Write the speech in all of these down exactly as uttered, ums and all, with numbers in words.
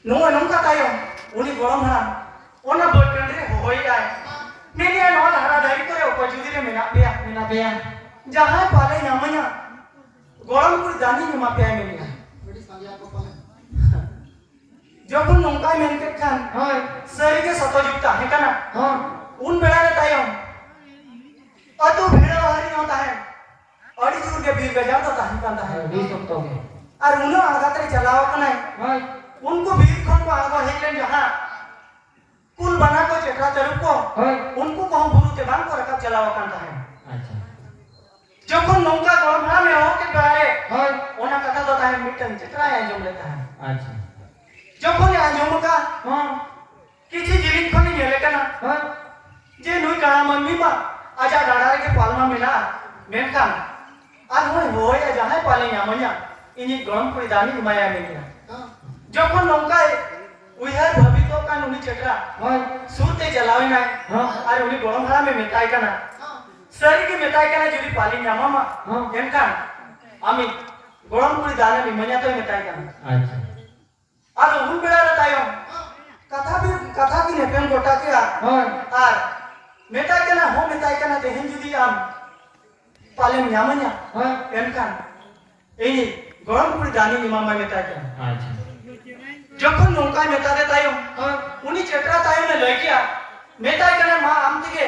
ᱱᱚᱜᱼᱚᱭ ᱱᱚᱝᱠᱟ ᱛᱟᱭᱚᱢ ᱩᱱᱤ ᱜᱚᱲᱚᱢ ᱦᱟᱲᱟᱢ ᱚᱱᱟ ᱵᱟᱹᱫᱽ ᱴᱟᱺᱰᱤ ᱨᱮ ᱦᱚᱦᱚᱭᱮᱫᱼᱟᱭ, ᱢᱮᱱᱮᱫᱼᱟᱭ, "ᱱᱚᱣᱟ ᱫᱷᱟᱨᱟ ᱫᱷᱟᱨᱤ ᱠᱚᱨᱮ ᱚᱠᱚᱭ ᱡᱩᱫᱤ ᱨᱮ ᱢᱮᱱᱟᱜ ᱯᱮᱭᱟ, ᱢᱮᱱᱟᱜ ᱯᱮᱭᱟ, ᱡᱟᱦᱟᱸᱭ ᱯᱟᱞᱮ ᱧᱟᱢᱟᱹᱧᱟ, ᱜᱚᱲᱚᱢ ᱠᱩᱲᱤ ᱫᱟᱱᱤᱧ ᱮᱢᱟ ᱯᱮᱭᱟ", ᱢᱮᱱᱮᱫᱼᱟᱭ᱾ ᱡᱚᱠᱷᱚᱱ ᱱᱚᱝᱠᱟᱭ ᱢᱮᱱ ᱠᱮᱫ ᱠᱷᱟᱱ, ᱦᱳᱭ᱾ ᱥᱟᱹᱨᱤᱜᱮ ᱥᱚᱛᱚ ᱡᱩᱜᱽ ᱛᱟᱦᱮᱸ ᱠᱟᱱᱟ᱾ ᱦᱚᱸ᱾ ᱩᱱ ᱵᱮᱲᱟ ᱨᱮ ᱛᱟᱭᱚᱢ ᱟᱹᱛᱩ ᱵᱷᱤᱲᱟᱹᱣ ᱦᱟᱹᱨᱤ ᱦᱚᱸ ᱛᱟᱦᱮᱸ, ᱟᱹᱰᱤ ᱡᱳᱨ ᱜᱮ ᱵᱤᱨ ᱜᱟᱡᱟᱲ ᱫᱚ ᱛᱟᱦᱮᱸ ᱠᱟᱱ ᱛᱟᱦᱮᱸᱫ᱾ ᱟᱹᱰᱤ ᱥᱚᱠᱛᱚ ᱜᱮ᱾ ᱟᱨ ᱩᱱᱟᱹᱜ ᱟᱬᱜᱟᱛ ᱨᱮ ᱪᱟᱞᱟᱣ ᱟᱠᱟᱱᱟᱭ᱾ ᱦᱳᱭ᱾ ᱩᱱᱠᱩ ᱵᱤᱨ ᱠᱷᱚᱱ ᱠᱚ ᱟᱬᱜᱚ ᱦᱮᱡ ᱞᱮᱱ ᱡᱟᱦᱟᱸ ᱠᱩᱞ, ᱵᱟᱱᱟ ᱠᱚ, ᱪᱮᱴᱨᱟ, ᱛᱟᱹᱨᱩᱵ ᱠᱚ, ᱦᱳᱭ᱾ ᱩᱱᱠᱩ ᱠᱚᱦᱚᱸ ᱵᱩᱨᱩ ᱛᱮ ᱵᱟᱝ ᱠᱚ ᱨᱟᱠᱟᱵ ᱪᱟᱞᱟᱣ ᱟᱠᱟᱱ ᱛᱟᱦᱮᱸᱫ᱾ ᱟᱪᱪᱷᱟ᱾ ᱡᱚᱠᱷᱚᱱ ᱱᱚᱝᱠᱟ ᱜᱚᱲᱚᱢ ᱦᱟᱲᱟᱢᱮ ᱦᱚᱦᱚ ᱠᱮᱫ ᱵᱮᱲᱟ ᱨᱮ, ᱦᱳᱭ᱾ ᱚᱱᱟ ᱠᱟᱛᱷᱟ ᱫᱚ ᱛᱟᱦᱮᱸᱫ ᱢᱤᱫᱴᱟᱝ ᱪᱮᱴᱨᱟᱭ ᱟᱸᱡᱚᱢ ᱞᱮᱫ ᱛᱟᱦᱮᱸᱫ᱾ ᱟᱪᱪᱷᱟ᱾ ᱡᱚᱠᱷᱚᱱᱮ ᱟᱸᱡᱚᱢ ᱟᱠᱟᱫ, ᱦᱚᱸ᱾ ᱠᱤᱪᱷᱩ ᱡᱤᱞᱤᱧ ᱠᱷᱚᱱᱮ ᱧᱮᱞᱮ ᱠᱟᱱᱟ, ᱦᱮᱸ᱾ ᱡᱮ ᱱᱩᱭ ᱠᱟᱬᱟ ᱢᱟᱹᱱᱢᱤ ᱢᱟ ᱟᱡᱟᱜ ᱰᱟᱸᱰᱟ ᱨᱮᱜᱮ ᱯᱟᱞ ᱢᱟ ᱢᱮᱱᱟᱜᱼᱟ, ᱢᱮᱱᱠᱷᱟᱱ ᱟᱨ ᱱᱩᱭ ᱦᱚᱦᱚᱭᱟ ᱡᱟᱦᱟᱸᱭ ᱯᱟᱞᱮ ᱧᱟᱢᱟᱹᱧᱟ, ᱤᱧᱤᱡ ᱜᱚᱲᱚᱢ ᱠᱩᱲᱤ ᱫᱟᱱᱤᱧ ᱮᱢᱟᱭᱟ ᱢᱮᱱᱛᱮ᱾ ᱦᱮᱸ᱾ ᱡᱚᱠᱷᱚᱱ ᱱᱚᱝᱠᱟᱭ ᱩᱭᱦᱟᱹᱨ ᱵᱷᱟᱹᱵᱤᱛᱚᱜ ᱠᱟᱱ ᱩᱱᱤ ᱪᱮᱴᱨᱟ, ᱦᱮᱸ᱾ ᱥᱩᱨ ᱛᱮ ᱪᱟᱞᱟᱣ ᱮᱱᱟᱭ, ᱦᱮᱸ᱾ ᱟᱨ ᱩᱱᱤ ᱜᱚᱲᱚᱢ ᱦᱟᱲᱟᱢᱮ ᱢᱮᱛᱟᱭ ᱠᱟᱱᱟ, ᱦᱮᱸ᱾ ᱥᱟᱹᱨᱤ ᱜᱮ ᱢᱮᱛᱟᱭ ᱠᱟᱱᱟ, "ᱡᱩᱫᱤ ᱯᱟᱞᱤᱧ ᱧᱟᱢᱟᱢᱟ, ᱦᱮᱸ᱾ ᱮᱱᱠᱷᱟᱱ ᱟᱢᱤᱡ ᱜᱚᱲᱚᱢ ᱠᱩᱲᱤ ᱫᱟᱱᱮᱢ ᱤᱢᱟᱹᱧᱟ" ᱛᱚᱭ ᱢᱮᱛᱟᱭ ᱠᱟᱱᱟ᱾ ᱟᱪᱪᱷᱟ᱾ ᱟᱫᱚ ᱩᱱ ᱵᱮᱲᱟ ᱨᱮ ᱛᱟᱭᱚᱢ ᱠᱟᱛᱷᱟ ᱵᱤ-, ᱠᱟᱛᱷᱟ ᱠᱤᱱ ᱮᱯᱮᱢ ᱜᱚᱴᱟ ᱠᱮᱫᱼᱟ᱾ ᱦᱳᱭ᱾ ᱟᱨ ᱢᱮᱛᱟᱭ ᱠᱟᱱᱟ, ᱦᱚᱸ ᱢᱮᱛᱟᱭ ᱠᱟᱱᱟ, "ᱛᱮᱦᱮᱧ ᱡᱩᱫᱤ ᱟᱢ ᱯᱟᱞᱮᱢ ᱧᱟᱢᱟᱹᱧᱟ, ᱦᱳᱭ᱾ ᱮᱱᱠᱷᱟᱱ ᱤᱧ ᱜᱚᱲᱚᱢ ᱠᱩᱲᱤ ᱫᱟᱱᱤᱧ ᱮᱢᱟᱢᱟ", ᱢᱮᱛᱟᱭ ᱠᱟᱱᱟ᱾ ᱟᱪᱪᱷᱟ᱾ ᱡᱚᱠᱷᱚᱱ ᱱᱚᱝᱠᱟᱭ ᱢᱮᱛᱟ ᱫᱮ ᱛᱟᱭᱚᱢ, ᱦᱳᱭ᱾ ᱩᱱᱤ ᱪᱮᱴᱨᱟ ᱛᱟᱭᱚᱢᱮ ᱞᱟᱹᱭ ᱠᱮᱫᱼᱟ, ᱢᱮᱛᱟᱭ ᱠᱟᱱᱟ, "ᱢᱟ ᱟᱢ ᱛᱮᱜᱮ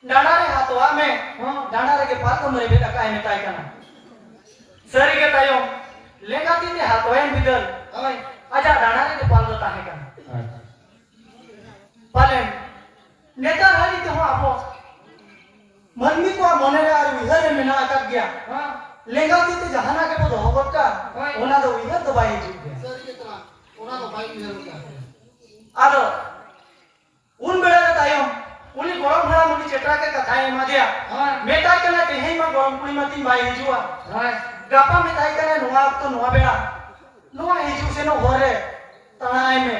ᱰᱟᱸᱰᱟ ᱨᱮ ᱦᱟᱛᱣᱟᱜ ᱢᱮ, ᱦᱚᱸ᱾ ᱰᱟᱸᱰᱟ ᱨᱮᱜᱮ ᱯᱟᱞ ᱫᱚᱢ ᱨᱮᱵᱮᱫ ᱟᱠᱟᱫ", ᱮ ᱢᱮᱛᱟᱭ ᱠᱟᱱᱟ᱾ ᱥᱟᱹᱨᱤ ᱜᱮ ᱛᱟᱭᱚᱢ ᱞᱮᱸᱜᱟ ᱛᱤ ᱛᱮ ᱦᱟᱛᱣᱮᱱ ᱵᱤᱫᱟᱹᱞ, ᱦᱳᱭ᱾ ᱟᱡᱟᱜ ᱰᱟᱸᱰᱟ ᱨᱮᱜᱮ ᱯᱟᱞ ᱫᱚ ᱛᱟᱦᱮᱸ ᱠᱟᱱᱟ᱾ ᱟᱪᱪᱷᱟ᱾ ᱯᱟᱞᱮᱱ ᱱᱮᱛᱟᱨ ᱦᱟᱹᱵᱤᱡ ᱛᱮᱦᱚᱸ ᱟᱵᱚ ᱢᱟᱹᱱᱢᱤ ᱠᱚᱣᱟᱜ ᱢᱚᱱᱮ ᱨᱮ ᱟᱨ ᱩᱭᱦᱟᱹᱨ ᱨᱮ ᱢᱮᱱᱟᱜ ᱟᱠᱟᱫ ᱜᱮᱭᱟ᱾ ᱦᱮᱸ᱾ ᱞᱮᱸᱜᱟ ᱛᱤ ᱛᱮ ᱡᱟᱦᱟᱱᱟᱜ ᱜᱮᱵᱚ ᱫᱚᱦᱚ ᱜᱚᱫ ᱠᱟᱜ, ᱦᱳᱭ᱾ ᱚᱱᱟ ᱫᱚ ᱩᱭᱦᱟᱹᱨ ᱫᱚ ᱵᱟᱭ ᱦᱤᱡᱩᱜ ᱜᱮᱭᱟ᱾ ᱥᱟᱹᱨᱤ ᱜᱮ ᱛᱚᱨᱟ, ᱚᱱᱟ ᱫᱚ ᱵᱟᱭ ᱩᱭᱦᱟᱹᱨ ᱠᱟᱜ᱾ ᱟᱫᱚ ᱩᱱ ᱵᱮᱲᱟ ᱨᱮ ᱛᱟᱭᱚᱢ ᱩᱱᱤ ᱜᱚᱲᱚᱢ ᱦᱟᱲᱟᱢ ᱩᱱᱤ ᱪᱮᱴᱨᱟ ᱜᱮ ᱠᱟᱛᱷᱟᱭ ᱮᱢᱟ ᱫᱮᱭᱟ᱾ ᱦᱮᱸ᱾ ᱢᱮᱛᱟᱭ ᱠᱟᱱᱟ, "ᱛᱮᱦᱮᱧ ᱢᱟ ᱜᱚᱲᱚᱢ ᱠᱩᱲᱤ ᱢᱟ ᱛᱤᱧ ᱵᱟᱭ ᱦᱤᱡᱩᱜᱼᱟ᱾ ᱦᱮᱸ᱾ ᱜᱟᱯᱟ ᱢᱮᱛᱟᱭ ᱠᱟᱱᱟ, ᱱᱚᱣᱟ ᱚᱠᱛᱚ ᱱᱚᱣᱟ ᱵᱮᱲᱟ ᱱᱚᱣᱟ ᱦᱤᱡᱩᱜ ᱥᱮᱱᱚᱜ ᱦᱚᱨ ᱨᱮ ᱛᱟᱲᱟᱭ ᱢᱮ᱾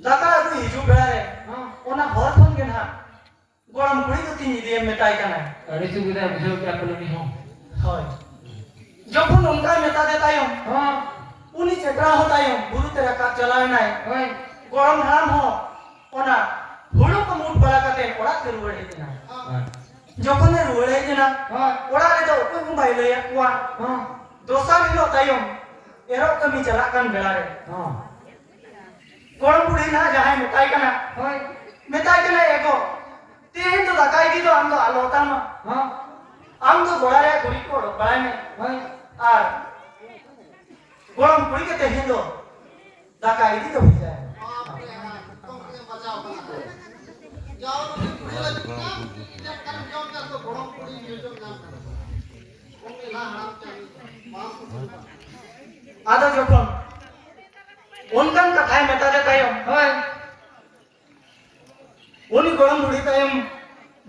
ᱫᱟᱠᱟ ᱟᱹᱜᱩ ᱦᱤᱡᱩᱜ ᱵᱮᱲᱟ ᱨᱮ, ᱦᱮᱸ᱾ ᱚᱱᱟ ᱦᱚᱨ ᱠᱷᱚᱱ ᱜᱮ ᱱᱟᱦᱟᱜ ᱜᱚᱲᱚᱢ ᱠᱩᱲᱤ ᱫᱚ ᱛᱤᱧ ᱤᱫᱤᱭᱮᱢ", ᱢᱮᱛᱟᱭ ᱠᱟᱱᱟ᱾ ᱟᱹᱰᱤ ᱥᱩᱵᱤᱫᱷᱟ ᱵᱩᱡᱷᱟᱹᱣ ᱠᱮᱫᱟ ᱯᱟᱞᱮ ᱩᱱᱤ ᱦᱚᱸ᱾ ᱦᱳᱭ᱾ ᱡᱚᱠᱷᱚᱱ ᱚᱱᱠᱟᱭ ᱢᱮᱛᱟ ᱫᱮ ᱛᱟᱭᱚᱢ, ᱦᱮᱸ᱾ ᱩᱱᱤ ᱥᱮᱸᱫᱽᱨᱟ ᱦᱚᱸ ᱛᱟᱭᱚᱢ ᱵᱩᱨᱩ ᱛᱮ ᱨᱟᱠᱟᱵ ᱪᱟᱞᱟᱣ ᱮᱱᱟᱭ᱾ ᱦᱳᱭ᱾ ᱜᱚᱲᱚᱢ ᱦᱟᱲᱟᱢ ᱦᱚᱸ ᱚᱱᱟ ᱦᱩᱲᱩ ᱠᱚ ᱢᱩᱴ ᱵᱟᱲᱟ ᱠᱟᱛᱮ ᱚᱲᱟᱜ ᱛᱮ ᱨᱩᱣᱟᱹᱲ ᱦᱮᱡ ᱮᱱᱟ᱾ ᱦᱳᱭ᱾ ᱡᱚᱠᱷᱚᱱᱮ ᱨᱩᱣᱟᱹᱲ ᱦᱮᱡ ᱮᱱᱟ, ᱦᱳᱭ᱾ ᱚᱲᱟᱜ ᱨᱮᱫᱚ ᱚᱠᱚᱭ ᱦᱚᱸ ᱵᱟᱭ ᱞᱟᱹᱭᱟᱫ ᱠᱚᱣᱟ᱾ ᱦᱚᱸ᱾ ᱫᱚᱥᱟᱨ ᱦᱤᱞᱳᱜ ᱛᱟᱭᱚᱢ ᱮᱨᱚᱜ ᱠᱟᱹᱢᱤ ᱪᱟᱞᱟᱜ ᱠᱟᱱ ᱵᱮᱲᱟ ᱨᱮ ᱦᱚᱸ᱾ ᱜᱚᱲᱚᱢ ᱵᱩᱲᱦᱤ ᱱᱟᱦᱟᱜ ᱡᱟᱦᱟᱸᱭ ᱢᱮᱛᱟᱭ ᱠᱟᱱᱟ, ᱦᱳᱭ᱾ ᱢᱮᱛᱟᱭ ᱠᱟᱱᱟ, "ᱮ ᱜᱚ, ᱛᱮᱦᱮᱧ ᱫᱚ ᱫᱟᱠᱟ ᱤᱫᱤ ᱫᱚ ᱟᱢ ᱫᱚ ᱟᱞᱚ ᱟᱛᱟᱢᱟ᱾ ᱦᱚᱸ᱾ ᱟᱢ ᱫᱚ ᱜᱚᱲᱟ ᱨᱮᱭᱟᱜ ᱜᱩᱨᱤᱡ ᱠᱚ ᱚᱰᱚᱠ ᱵᱟᱲᱟᱭ ᱢᱮ᱾ ᱦᱳᱭ᱾ ᱟᱨ ᱜᱚᱲᱚᱢ ᱠᱩᱲᱤ ᱜᱮ ᱛᱮᱦᱮᱧ ᱫᱚ ᱫᱟᱠᱟ ᱤᱫᱤ ᱫᱚ ᱵᱷᱮᱡᱟᱭ ᱢᱮ᱾" ᱵᱟᱯ ᱨᱮ, ᱦᱟᱲᱟᱢ ᱠᱚ ᱵᱟᱡᱟᱣ ᱠᱟᱱᱟ᱾ ᱡᱟᱣ ᱩᱱᱤ ᱵᱩᱲᱦᱤ ᱞᱟᱹᱜᱤᱫ ᱪᱮᱫ ᱠᱟᱨᱮᱢ ᱡᱚᱢ ᱧᱟᱢ ᱫᱚ ᱜᱚᱲᱚᱢ ᱠᱩᱲᱤ ᱧᱮᱞ ᱡᱚᱝ ᱧᱟᱢ ᱠᱟᱱᱟ᱾ ᱩᱱᱤ ᱞᱟᱦᱟ ᱦᱟᱲᱟᱢ ᱪᱟᱹᱞᱩ ᱵᱟᱝ ᱠᱚ ᱥᱮᱱᱚᱜᱼᱟ᱾ ᱟᱫᱚ ᱡᱚᱠᱷᱚᱱ ᱚᱱᱠᱟᱱ ᱠᱟᱛᱷᱟᱭ ᱢᱮᱛᱟ ᱫᱮ ᱛᱟᱭᱚᱢ, ᱦᱳᱭ᱾ ᱩᱱᱤ ᱜᱚᱲᱚᱢ ᱵᱩᱲᱦᱤ ᱛᱟᱭᱚᱢ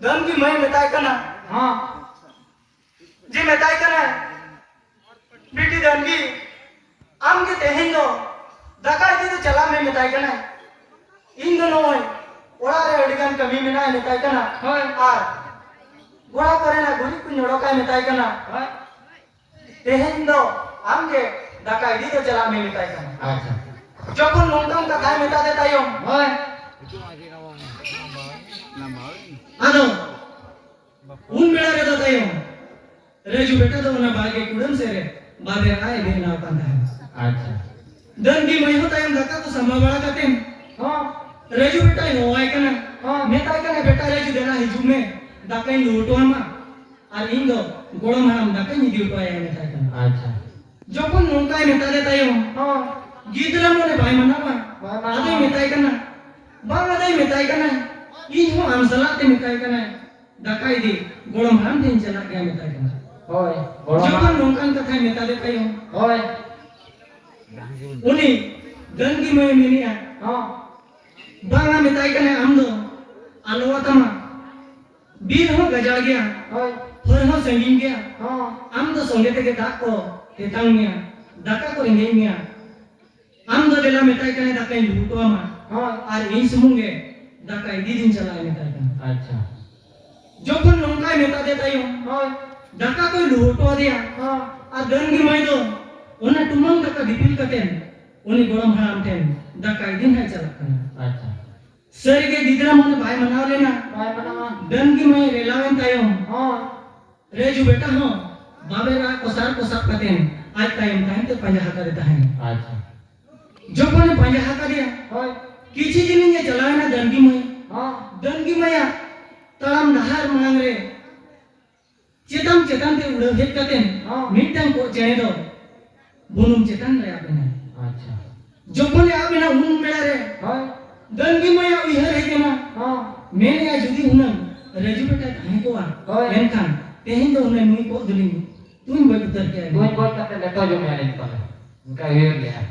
ᱫᱟᱹᱱᱜᱤ ᱢᱟᱹᱭ ᱢᱮᱛᱟᱭ ᱠᱟᱱᱟ, ᱦᱚᱸ᱾ ᱡᱮ ᱢᱮᱛᱟᱭ ᱠᱟᱱᱟ, "ᱵᱤᱴᱤ ᱫᱟᱹᱱᱜᱤ, ᱟᱢ ᱜᱮ ᱛᱮᱦᱮᱧ ᱫᱚ ᱫᱟᱠᱟ ᱤᱫᱤ ᱫᱚ ᱪᱟᱞᱟᱜ ᱢᱮ," ᱢᱮᱛᱟᱭ ᱠᱟᱱᱟ᱾ "ᱤᱧ ᱫᱚ ᱱᱚᱜᱼᱚᱭ ᱚᱲᱟᱜ ᱨᱮ ᱟᱹᱰᱤ ᱜᱟᱱ ᱠᱟᱹᱢᱤ ᱢᱮᱱᱟᱜᱼᱟ," ᱢᱮᱛᱟᱭ ᱠᱟᱱᱟ᱾ ᱦᱳᱭ᱾ "ᱟᱨ ᱜᱚᱲᱟ ᱠᱚᱨᱮᱱᱟᱜ ᱜᱩᱨᱤᱡ ᱠᱚᱧ ᱚᱰᱚᱠᱟᱭ," ᱢᱮᱛᱟᱭ ᱠᱟᱱᱟ᱾ ᱦᱳᱭ᱾ "ᱛᱮᱦᱮᱧ ᱫᱚ ᱟᱢ ᱜᱮ ᱫᱟᱠᱟ ᱤᱫᱤ ᱫᱚ ᱪᱟᱞᱟᱜ ᱢᱮ," ᱢᱮᱛᱟᱭ ᱠᱟᱱᱟ᱾ ᱟᱪᱪᱷᱟ᱾ ᱡᱚᱠᱷᱚᱱ ᱱᱚᱝᱠᱟᱱ ᱠᱟᱛᱷᱟᱭ ᱢᱮᱛᱟ ᱫᱮ ᱛᱟᱭᱚᱢ, ᱦᱳᱭ᱾ ᱟᱫᱚ ᱩᱱ ᱵᱮᱲᱟ ᱨᱮᱫᱚ ᱛᱟᱭᱚᱢ ᱨᱟᱡᱩ ᱵᱮᱴᱟ ᱫᱚ ᱚᱱᱟ ᱵᱟᱲᱜᱮ ᱠᱩᱰᱟᱹᱢ ᱥᱮᱫ ᱨᱮ ᱵᱟᱵᱮᱨ ᱟᱭ ᱵᱮᱱᱟᱣ ᱠᱟᱱ ᱛᱟᱦᱮᱸᱱᱟ᱾ ᱟᱪᱪᱷᱟ᱾ ᱫᱟᱹᱱᱜᱤ ᱢᱟᱹᱭ ᱦᱚᱸ ᱛᱟᱭᱚᱢ ᱫᱟᱠᱟ ᱠᱚ ᱥᱟᱢᱵᱟᱣ ᱵᱟᱲᱟ ᱠᱟᱛᱮ, ᱦᱚᱸ᱾ ᱨᱟᱡᱩ ᱵᱮᱴᱟᱭ ᱦᱚᱦᱚᱣᱟᱭ ᱠᱟᱱᱟ᱾ ᱦᱚᱸ᱾ ᱢᱮᱛᱟᱭ ᱠᱟᱱᱟ, "ᱵᱮᱴᱟ ᱨᱟᱡᱩ, ᱫᱮᱞᱟ ᱦᱤᱡᱩᱜ ᱢᱮ, ᱫᱟᱠᱟᱧ ᱞᱩ ᱦᱚᱴᱚ ᱟᱢᱟ ᱟᱨ ᱤᱧ ᱫᱚ ᱜᱚᱲᱚᱢ ᱦᱟᱲᱟᱢ ᱫᱟᱠᱟᱧ ᱤᱫᱤ ᱦᱚᱴᱚ ᱟᱭᱟ," ᱢᱮᱛᱟᱭ ᱠᱟᱱᱟ᱾ ᱟᱪᱪᱷᱟ᱾ ᱡᱚᱠᱷᱚᱱ ᱱᱚᱝᱠᱟᱭ ᱢᱮᱛᱟ ᱫᱮ ᱛᱟᱭᱚᱢ, ᱦᱚᱸ᱾ ᱜᱤᱫᱽᱨᱟᱹ ᱢᱚᱱᱮ ᱵᱟᱭ ᱢᱟᱱᱟᱣᱟ᱾ ᱵᱟᱭ ᱢᱟᱱᱟᱣᱟ᱾ ᱟᱫᱚᱭ ᱢᱮᱛᱟᱭ ᱠᱟᱱᱟ, ᱵᱟᱝ, ᱟᱫᱚᱭ ᱢᱮᱛᱟᱭ ᱠᱟᱱᱟ, "ᱤᱧ ᱦᱚᱸ ᱟᱢ ᱥᱟᱞᱟᱜ ᱛᱮ," ᱢᱮᱛᱟᱭ ᱠᱟᱱᱟ, "ᱫᱟᱠᱟ ᱤᱫᱤ ᱜᱚᱲᱚᱢ ᱦᱟᱲᱟᱢ ᱴᱷᱮᱱ ᱪᱟᱞᱟᱜ ᱜᱮᱭᱟ," ᱢᱮᱛᱟᱭ ᱠᱟᱱᱟ᱾ ᱦᱳᱭ, ᱜᱚᱲᱚᱢ ᱡᱚᱠᱷᱚᱱ ᱦᱟᱲᱟᱢ᱾ ᱱᱚᱝᱠᱟᱱ ᱠᱟᱛᱷᱟᱭ ᱢᱮᱛᱟ ᱫᱮ ᱛᱟᱭᱚᱢ, ᱦᱳᱭ᱾ ᱩᱱᱤ ᱫᱟᱹᱱᱜᱤ ᱢᱟᱹᱭ ᱢᱮᱱᱮᱜᱼᱟ, ᱦᱚᱸ᱾ ᱵᱟᱝᱟ, ᱢᱮᱛᱟᱭ ᱠᱟᱱᱟᱭ, "ᱟᱢ ᱫᱚ ᱟᱞᱚ ᱟᱛᱟᱢᱟ, ᱵᱤᱨ ᱦᱚᱸ ᱜᱟᱡᱟᱲ ᱜᱮᱭᱟ, ᱦᱳᱭ᱾ ᱦᱚᱨ ᱦᱚᱸ ᱥᱟᱺᱜᱤᱧ ᱜᱮᱭᱟ, ᱦᱚᱸ᱾ ᱟᱢ ᱫᱚ ᱥᱚᱸᱜᱮ ᱛᱮᱜᱮ ᱫᱟᱜ ᱠᱚ ᱛᱮᱛᱟᱝ ᱢᱮᱭᱟ, ᱫᱟᱠᱟ ᱠᱚ ᱨᱮᱸᱜᱮᱡ ᱢᱮᱭᱟ, ᱟᱢ ᱫᱚ ᱫᱮᱞᱟ ᱢᱮᱛᱟᱭ ᱠᱟᱱᱟᱭ ᱫᱟᱠᱟᱧ ᱞᱩ ᱦᱚᱴᱚ ᱟᱢᱟ, ᱦᱳᱭ᱾ ᱟᱨ ᱤᱧ ᱥᱩᱢᱩᱝ ᱜᱮ ᱫᱟᱠᱟ ᱤᱫᱤ ᱫᱤᱱ ᱪᱟᱞᱟᱜ ᱮ ᱢᱮᱛᱟᱭ ᱠᱟᱱᱟ᱾" ᱟᱪᱪᱷᱟ᱾ ᱡᱚᱠᱷᱚᱱ ᱱᱚᱝᱠᱟᱭ ᱢᱮᱛᱟ ᱫᱮ ᱛᱟᱭᱚᱢ, ᱦᱳᱭ᱾ ᱫᱟᱠᱟ ᱠᱚᱭ ᱞᱩ ᱦᱚᱴᱚ ᱟᱫᱮᱭᱟ, ᱦᱚᱸ᱾ ᱟᱨ ᱫᱟᱹᱱᱜᱤ ᱢᱟᱹᱭ ᱫᱚ ᱚᱱᱟ ᱴᱩᱢᱟᱹᱝ ᱫᱟᱠᱟ ᱫᱤᱯᱤᱞ ᱠᱟᱛᱮ ᱩᱱᱤ ᱜᱚᱲᱚᱢ ᱦᱟᱲᱟᱢ ᱴᱷᱮᱱ ᱫᱟᱠᱟ ᱤᱫᱤ ᱦᱟᱸᱜ ᱪᱟᱞᱟᱜ ᱠᱟᱱᱟ᱾ ᱟᱪᱪᱷᱟ᱾ ᱥᱟᱹᱨᱤᱜᱮ ᱜᱤᱫᱽᱨᱟᱹ ᱢᱚᱱᱮ ᱵᱟᱭ ᱢᱟᱱᱟᱣ ᱞᱮᱱᱟ᱾ ᱵᱟᱭ ᱢᱟᱱᱟᱣᱟ᱾ ᱰᱟᱹᱝᱜᱤ ᱢᱟᱹᱭ ᱨᱮᱞᱟᱣᱮᱱ ᱛᱟᱭᱚᱢ, ᱦᱚᱸ᱾ ᱨᱟᱹᱡᱩ ᱵᱮᱴᱟ ᱦᱚᱸ ᱵᱟᱵᱮᱨ ᱟᱜ ᱠᱚᱥᱟᱨ ᱠᱚᱥᱟᱨ ᱠᱟᱛᱮ ᱟᱡ ᱛᱟᱭᱚᱢ ᱛᱟᱭᱚᱢ ᱛᱮ ᱯᱟᱸᱡᱟ ᱦᱟᱠᱟᱫᱮ ᱛᱟᱦᱮᱸᱱ᱾ ᱟᱪᱪᱷᱟ᱾ ᱡᱚᱠᱷᱚᱱᱮ ᱯᱟᱸᱡᱟ ᱦᱟᱠᱟᱫᱮᱭᱟ, ᱦᱳᱭ᱾ ᱠᱤᱪᱷᱤ ᱡᱤᱞᱤᱧ ᱮ ᱪᱟᱞᱟᱣᱮᱱᱟ ᱰᱟᱹᱝᱜᱤ ᱢᱟᱹᱭ᱾ ᱦᱚᱸ᱾ ᱰᱟᱹᱝᱜᱤ ᱢᱟᱹᱭᱟᱜ ᱛᱟᱲᱟᱢ ᱰᱟᱦᱟᱨ ᱢᱟᱲᱟᱝ ᱨᱮ ᱪᱮᱛᱟᱱ ᱪᱮᱛᱟᱱ ᱛᱮ ᱩᱰᱟᱹᱣ ᱦᱮᱡ ᱠᱟᱛᱮ, ᱦᱚᱸ᱾ ᱢᱤᱫᱴᱟᱝ ᱠᱚᱜ ᱪᱮᱬᱮ ᱫᱚ ᱵᱩᱱᱩᱢ ᱪᱮᱛᱟᱱ ᱨᱮ ᱟᱵ ᱮᱱᱟᱭ᱾ ᱟᱪᱪᱷᱟ᱾ ᱡᱚᱠᱷᱚᱱᱮ ᱟᱵ ᱮᱱᱟ ᱩᱱ ᱵᱮᱲᱟ ᱨᱮ, ᱦᱳᱭ᱾ ᱰᱟᱹᱝᱜᱤ ᱢᱟᱹᱭᱟᱜ ᱩᱭᱦᱟᱹᱨ ᱦᱮᱡ ᱮᱱᱟ᱾ ᱦᱚᱸ᱾ ᱢᱮᱱᱮᱜᱼᱟ, ᱡᱩᱫᱤ ᱦᱩᱱᱟᱹᱝ ᱨᱟᱹᱡᱩ ᱵᱮᱴᱟᱭ ᱛᱟᱦᱮᱸ ᱠᱚᱜᱼᱟ, ᱦᱳᱭ᱾ ᱮᱱᱠᱷᱟᱱ ᱛᱮᱦᱮᱧ ᱫᱚ ᱦᱩᱱᱟᱹᱝ ᱱᱩᱭ ᱠᱚᱜ ᱫᱚᱞᱤᱧ ᱛᱩᱧ ᱜᱚᱡ ᱩᱛᱟᱹᱨ ᱠᱮᱭᱟ᱾ ᱛᱩᱧ ᱜᱚᱡ ᱠᱟᱛᱮ ᱞᱮᱴᱚ ᱡᱚᱢ ᱮᱭᱟᱞᱤᱧ ᱯᱟᱞᱮ᱾ ᱚᱱᱠᱟ ᱩᱭᱦᱟᱹᱨ ᱞᱮᱜᱼᱟ᱾